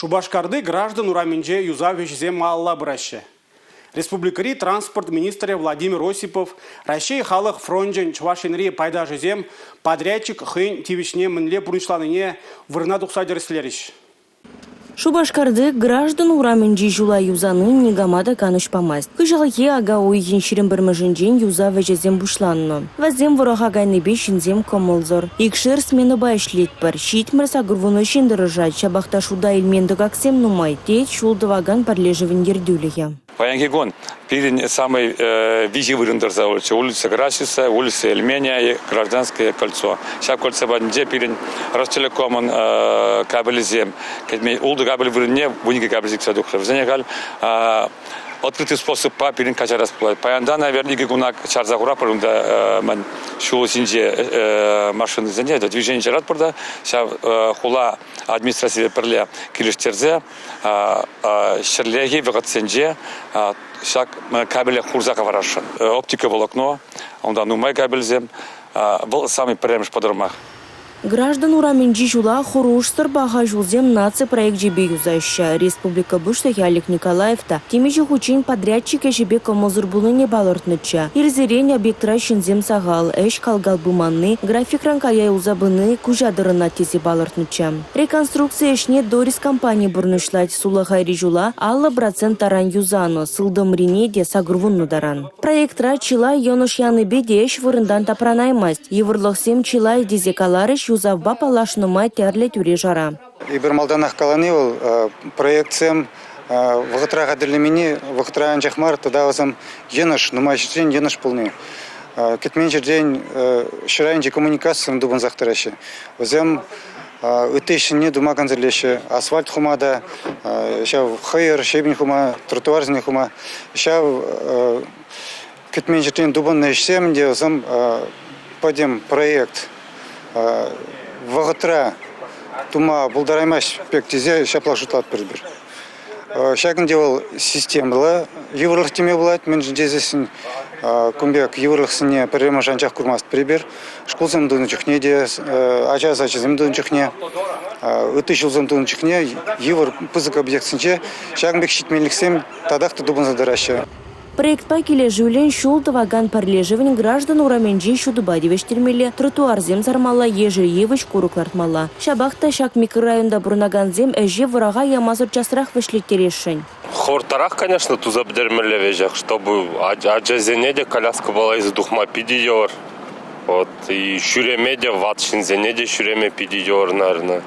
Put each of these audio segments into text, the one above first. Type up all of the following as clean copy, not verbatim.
Шупашкарти Граждан урамӗнче юсав ӗҫӗсем малалла пыраҫҫӗ. Республикӑри транспорт министрӗ Владимир Осипов Раҫҫей халӑх фрончӗн Чӑваш Енри пайташӗсем подрядчик хӑйӗн тивӗҫне мӗнле пурнӑҫланине вырӑна тухса тӗрӗслерӗҫ. Шупашкарти Граждан урамӗнчи ҫула юсани никама та канӑҫ памасть. Кӑҫалхи ака уйӑхӗн 21-мӗшӗнчен юсав ӗҫӗсем пуҫланнӑ. Вӗсем вӑраха кайнипе ҫынсем кӑмӑлсӑр. Икшер сменӑпа ӗҫлетпӗр. Ҫитмӗл сакӑрвунӑ ҫын тӑрӑшать, ҫапах та шута илмен тӑкаксем нумай, тет ҫул тӑвакан пӗрлешӗвӗн ертӳлӗхӗ. Паянхи кун пирӗн самый виҫӗ вырӑн тӑрса улчӗ. Улица Красица, улица Эльменя и Гражданское кольцо. Ҫак кольцо патӗнче пирӗн Ростелекомӑн кабелӗсем, кӗтмен ултӑ кабель вырӑнне 12 кабель сиксе тухрӗ. Вӗсене халь открытый способпа пирӗн каҫарас пулать. Паянтан, наверное, икӗ куна чарса хуратпӑр унта мӗн ҫул ҫинче машинӑсене движение чаратпӑр та ҫав хула администраципе пӗрле килӗштерсе ҫӗрлехи вӑхӑтсенче ҫак кабеле хурса хӑварасшӑн. Оптика волокно, унта нумай кабельсем. Вӑл самый пӗрремӗш пӑтӑрмах. Граждан урамӗнчи ҫула Хӑрушсӑр паха ҫулсем наци проекчӗпе юсаҫҫӗ. Республика Пуҫлӑхӗ Олег Николаев та темиҫе хутчен подрядчик ӗҫӗпе кӑмӑлсӑр пулнине палӑртнӑччӗ. Ирсерен объектра ҫынсем сахал, ӗҫ кал-кал пыманни, графикран кая юлса пыни куҫа тӑрӑнать тесе палӑртнӑччӗ. Реконструкци ӗҫне Дорисс компани пурнӑҫлать. Сулахайри ҫула 50 процент таран юсанӑ, сылтӑмрине те 80 таран. Проектра чылай йӑнӑш янипе те ӗҫ вырӑнтан тапранаймасть. Йывӑрлӑхсем чылай тесе каларӗҫ юсавпа паллашнӑ май тӗрлӗ тӳре-шара. Эпир малтанах калани вӑл проектсем вӑхӑтра хатӗрлеменни вӑхӑтра анчах мар тата вӗсем йӑнӑш, нумай ҫӗртен йӑнӑш пулни. Кӗтмен ҫӗртен ҫӗр айӗнчи коммуникацисем тупӑнсах тӑраҫҫӗ. Вӗсем ытти ӗҫсене тума кансӗрлеҫҫӗ. Асфальт хума та, ҫав хӑйӑр, щебень хума, тротуарсене хума. Ҫав кӗтмен ҫӗртен тупӑннӑ ӗҫсем те вӗсем пӗтӗм проект вӑхӑтра тума пултараймасть пек тесе ҫапла шутлатпӑр эпир. Ҫак ӗнтӗ вӑл системӑллӑ йывӑрлӑх теме пулать, мӗншӗн тесессӗн кун пек йывӑрлӑхсене пӗрремӗш анчах курмастпӑр эпир. Шкулсем тунӑ чухне те, ача сачӗсем тунӑ чухне, ытти ҫулсем тунӑ чухне йывӑр пысӑк объектсенче ҫакӑн пек ҫитменлӗхсем татах та тупӑнса тӑраҫҫӗ. Проектпа килӗшӳллӗн ҫул тӑвакан пӗрлешӗвӗн граждан урамӗнчи ҫутӑпа тивӗҫтермелле, тротуарсем сармалла, ешӗл йывӑҫ, курӑк лартмалла. Ҫапах та ҫак микрорайонта пурӑнакансем ӗҫе вӑраха ямасӑр часрах вӗҫлеттересшӗн. Хӑвӑртрах, конечно, туса пӗтермелле веҫех, чтобы ачасене те коляскӑпа илсе тухма питӗ йывӑр. Вот, и ҫӳреме те, ват ҫынсене те ҫӳреме питӗ йывӑр, наверное.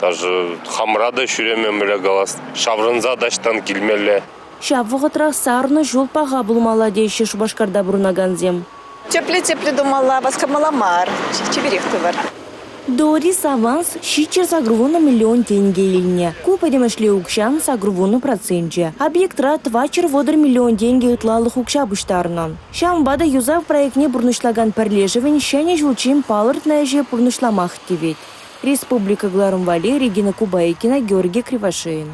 Даже хамра та ҫӳреме мӗнле калас, ҫаврӑнса таҫтан килмелле. Ҫав вӑхӑтрах сарнӑ ҫул паха пулмалла теҫҫӗ Шупашкарта пурӑнакансем. Тӗплӗ-тӗплӗ тумалла, васкамалла мар, чиперех тӑвӑр. Дорисс аванс 780 миллион тенкӗ илнӗ. Ку пӗтӗмӗшле укҫан 80 проценчӗ. Объектра 430 миллион тенкӗ ытлалӑх укҫа пуҫтарнӑ. Ҫавӑнпа та юсав проектне пурнӑҫлакан пӗрлешӗвӗн ҫӗнӗ ҫулччен палӑртнӑ ӗҫе пурнӑҫламах тивет. Республика кӑларӑм валли Регина Кубайкина, Георгий Кривошеин.